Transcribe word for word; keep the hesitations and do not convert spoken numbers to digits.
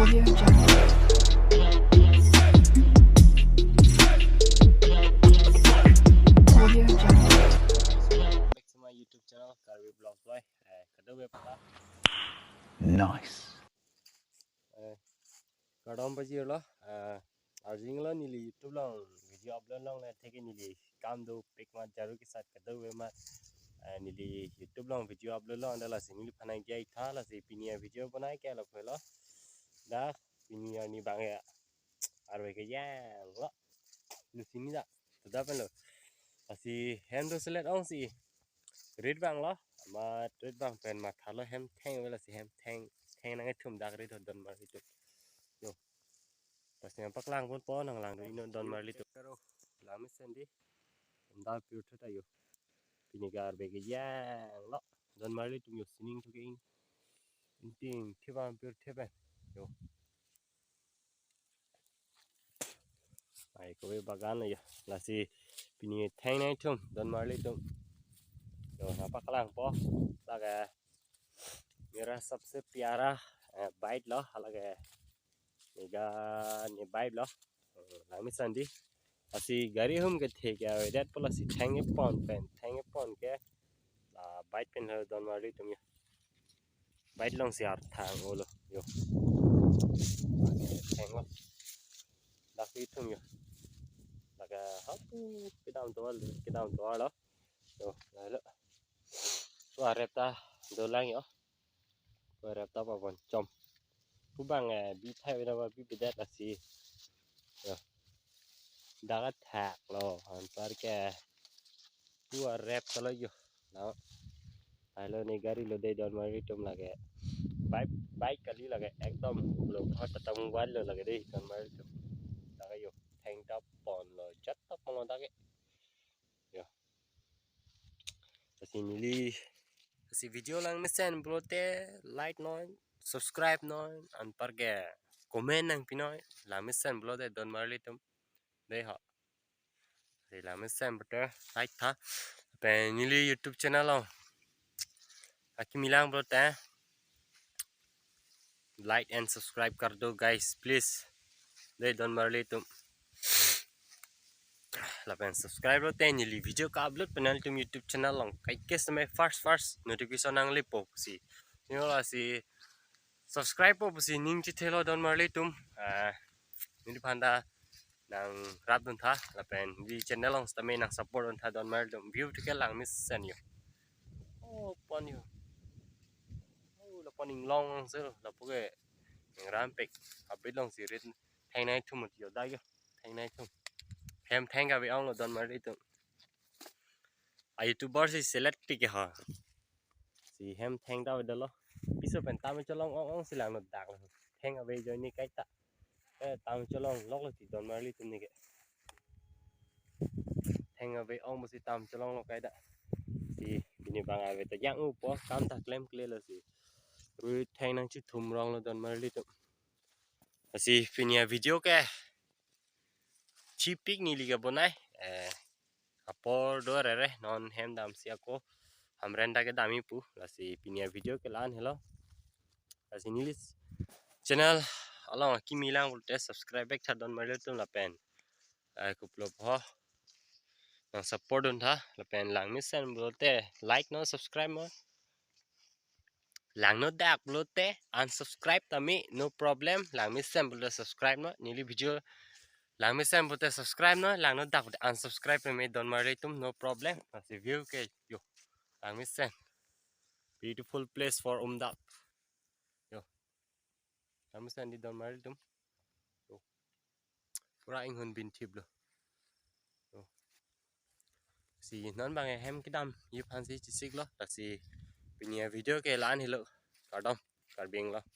Audio Jungle. Audio Jungle. Back to my YouTube channel, Karbi Vlog Boy. Eh, kadokave pala. Nice. Eh, kardom pajirlo. Eh, arjinglo neli YouTube along video upload longle, atheke neli kam dopik ma, jaru kesat kadokave ma. Eh, neli YouTube along video upload longle, lasi neliphan nangji-i tha, lasi pini avideo bonai ke lapulo. Dak pini arni abang ya. Arve kejang lo. Lu sini dak. Sudah pen lo. Lasi hem doselet ongsi. Rit abanglo. Amat rit abang pen mathalo hem theng ave, lasi hem theng, theng nangkethum dak rit ho don marli atum. Yo. Lasi nangpaklang ponpo, nanglang do ino don marli atum. Karo, langmesen dei. Dal pur tha ta yo. Pini ke arve kejang lo. Don marli atum yo, sining thu ke ing. Ingting thip abang pur thip pen. Yo. Ai, kove bagan lo yo. Lasi pini theng nangkethum don marli atum. Yo, nangpaklangpo. Lake mera sabse pyara, eh, bait lo, lake mega ne bait lo. Eh, langmesen dei. Lasi gari ahum kethe ke avedet po, lasi theng kepon pen, theng kepon ke. La bait pen ho don marli atum yo. Bait alongsi arthang olo yo. Theng lo. Dak ithum yo. Lake hapu kedam tovar, kedam tovar lo. Yo, lahelo. Pu arep ta dolang yo. Pu arep ta pabon chom. Pu abang, eh, bi thai bina ba bi bidet lasi. Yo. Dak athak lo, anpar ke. Pu arep ta lo yo. Now. Lahelo ne gari lo dei don marli atum, lake. Bike, bike kali, lake ekdom lo, Tata Mobile lo lake dei don marli atum. Lake yo, theng ta ponlo, jat ta ponlo dak ke. Yo. Lasi neli, lasi video langmesen pulote like non, subscribe non, anpar ke comment nangpi non, langmesen pulote don marli atum. Dei ho. Dei langmesen pulote like tha. Pen neli YouTube channel along akimi lang pulote like and subscribe kar do guys, please. Dei don marli atum. Lapen subscribe pulote neli video ka-upload pen nanglitum YouTube channel along kaiketa seme first first notification nanglepo pusi. Yo, lasi subscribe po pusi ning chethelo don marli atum. Ah, neliphan ta nangrapdun tha, lapen neli channel along sitame nangsupport dun tha don marli atum. View thu ke langmesen yo. Oh, pon yo. Oh, la pon inglong se lo, lapu ke ingrampik. Abit alongsi rit theng nangkethum yo dak yo. Theng nangkethum. Hem theng kave onglo don marli atum. A YouTuber si selet tik ke ho. Si hem theng ta avedet lo. Piso pen tam cholong ong ongsi langno dak lo. Theng ave ajoine kaita. Eh, tam cholong lok lo ti don marli atum ne ke. Theng ave ong pusi tam cholong lo kaita. Si pini abang ave ta yang upo, kam ta klemkle lo si. Rui theng nangchethum rong lo don marli atum. Lasi pini avideo ke chipik neli ke bonai. Eh, apor do rere non hem damsi ako Hamren ta kedam-i pu. Lasi pini avideo ke la-an helo. Lasi neli channel along akimi lang pulote subscribe back tha don marli atum lapen. Eh, kuplo ho. Nangsupport dun tha lapen langmesen pulote like non, subscribe non. Langno dak pulote unsubscribe tame, no problem. Langmesen pulote subscribe non. Neli video langmesen pulote subscribe non. Langno dak pulote unsubscribe tame don marli atum, no problem. Lasi view ke yo. Langmesen. Beautiful place for Umdak. Yo. Langmesen dei don marli atum. Yo. Pura inghun bin thip lo. Yo. Si non abang hem kedam-i aphansi chesik lo. Lasi pini avideo ke la-an helo. Kardom, Karbi Anglong.